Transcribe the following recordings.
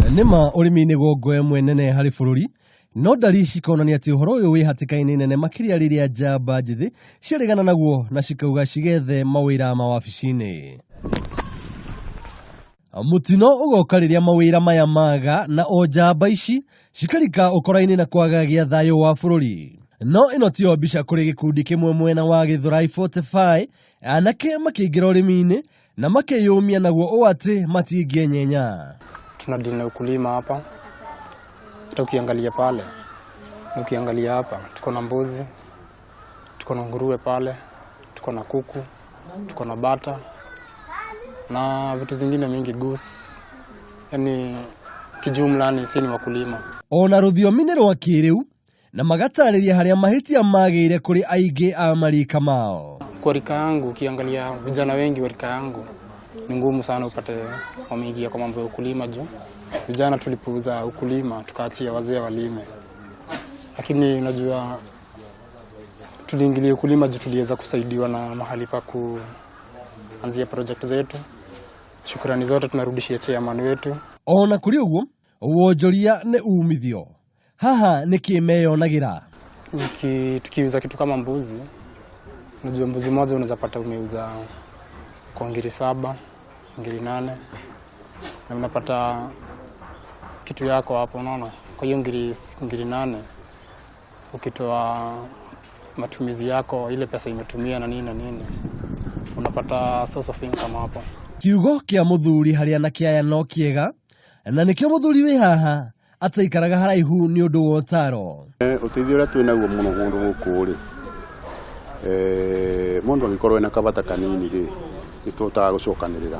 Nĩma ũrĩmi nĩguo ngo ĩmwe nene harĩ bũrũri, no ndari cikonania atĩ ũhoro ũyũ wĩ hatĩka-inĩ nene makĩria rĩrĩa njamba njĩthĩ ciaregana naguo na cikauga cigethe mawĩra mawabici-inĩ. Mũtino ũgoka rĩrĩa mawĩra maya maga na o njamba ici cikarika ũkora-inĩ na kwagagia thayũ wa bũrũri. No ĩno tiyo mbica kũrĩ gĩkundi kĩmwe mwena wa Gĩthũrai 45 anake makĩingĩra ũrĩmi-inĩ na makeyũmia naguo ũũ atĩ matingĩenyenya. Tuna deal na ukulima hapa, hata ukiangalia pale na ukiangalia hapa, tuko na mbuzi, tuko na nguruwe pale, tuko na kuku, tuko na bata na vitu zingine mingi, goose. Yani kijumla ni si ni wakulima. Ona rũthiomi nĩ rwa kĩrĩu na magatarĩria harĩa mahĩtia magĩire kũrĩ aingĩ a marika mao. Kwa rika yangu, ukiangalia vijana wengi wa rika yangu ni ngumu sana upate wameingia kwa mambo ya ukulima juu vijana tulipuuza ukulima tukaachia wazee walime, lakini unajua tuliingilia ukulima juu tuliweza kusaidiwa na mahali pa kuanzia project zetu. Shukrani zote tunarudishia chairman wetu. Ona kũrĩ ũguo wonjoria nĩ umithio haha nĩkĩ meyonagĩra. Tukiuza kitu kama mbuzi, unajua mbuzi moja unaweza pata umeuza kwa ngiri 7, ngiri 8, na unapata kitu yako hapo, unaona. Kwa hiyo ngiri 8 ukitoa matumizi yako, ile pesa imetumia na nini na nini, unapata source of income hapo. Kiugo kĩa mũthuri harĩ anake aya no kĩega na nĩkĩo mũthuri wĩ haha ataikaraga haraihu nĩ ũndũ wa ũtaro. Ũteithio ũrĩa twĩ naguo mũno kũndũ gũkũ rĩ, mũndũ angĩkorwo ena kabata kanini rĩ, nĩ tũhotaga gũcokanĩrĩra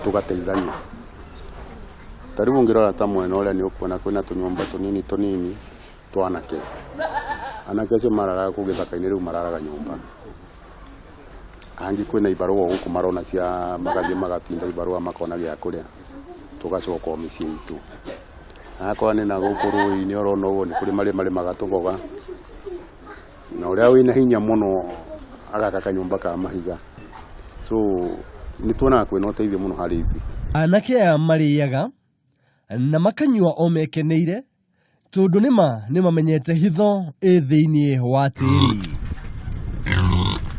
tũgateithania. Ta rĩu ũngĩrora ta mwena ũrĩa nĩ ũkuona kwĩna tũnyũmba tũnini tũnini twa anake. Anake acio mararaga kũu gĩthaka-inĩ rĩu mararaga nyũmba. Angĩ kwĩna ibarũa gũkũ marona cia magathiĩ magatinda ibarũa makona gĩa kũrĩa, tũgacoka o mĩciĩ itũ. Akorwo nĩ na gũkũ rũĩ-inĩ ũrona ũguo nĩ kũrĩ marĩa marĩmaga tũboga, na ũrĩa wĩna hinya mũno agaka kanyũmba ka mahiga. So nĩ tuonaga kwĩna ũteithio mũno harĩ ithuĩ. Anake aya marĩaga na makanyua o mekeneire tondũ nĩma nĩmamenyete hitho ĩ thĩinĩ wa tĩri.